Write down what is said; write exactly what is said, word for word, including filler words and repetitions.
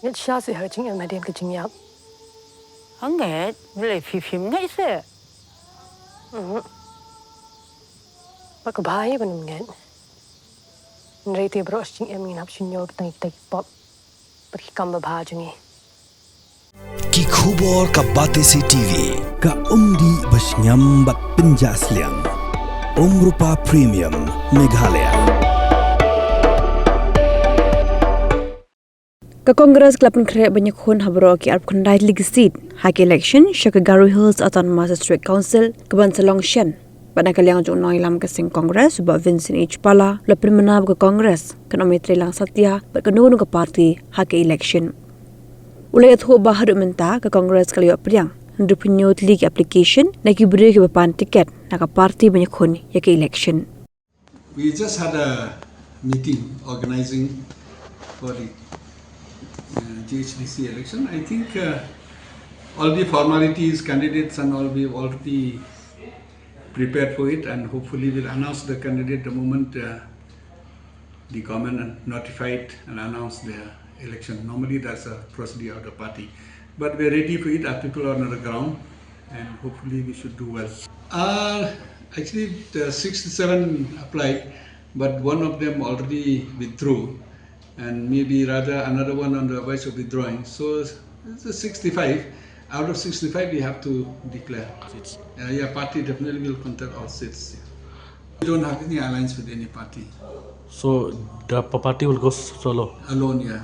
Ngeit sha seh ha ka jingim hadien ka jingïap. Hangne, bele phi phim ngeit seh. Mhm. Ba ka bha hi ban ym ngeit. Hynrei te baroh shi jingim ngin hap shu ñiew kita kita ki pop bad ki kam babha jong ngi. Ki khubor ka Batesi TV, ka umdih ba shngiam bad pynjah sliang. Umrupa Premium, Meghalaya. Ka Congress ka la pynkhreh ban ïakhun ha baroh ki arphew khyndai tylli ki seat ha ka election sha ka Garo Hills Autonomous District Council ka ban sa long shen. Bad na ka liang jong u nongïalam ka seng Congress u Bah Vincent H Pala u la pynbna ba ka Congress kan ym ïatreilang satia bad kano kano ka party ha ka election. U la ïathuh ba haduh mynta ka Congress ka la ïoh pdiang hynriewphew hynñiew tylli ki application na ki briew kiba pan ticket na ka party ban ïakhun ïa ka election. We just had a meeting organizing for the uh, G H D C election. I think uh, all the formalities, candidates, and all we've already prepared for it, and hopefully we'll announce the candidate the moment uh, the government notified and announced the election. Normally, that's a procedure of the party. But we're ready for it. Our people are on the ground, and hopefully, we should do well. Uh, actually, the sixty-seven applied, but one of them already withdrew, and maybe rather another one on the verge of withdrawing. So it's a sixty-five. Out of sixty-five, we have to declare. Uh, yeah, party definitely will contest all seats. We don't have any alliance with any party. So the p- party will go solo. Alone, yeah.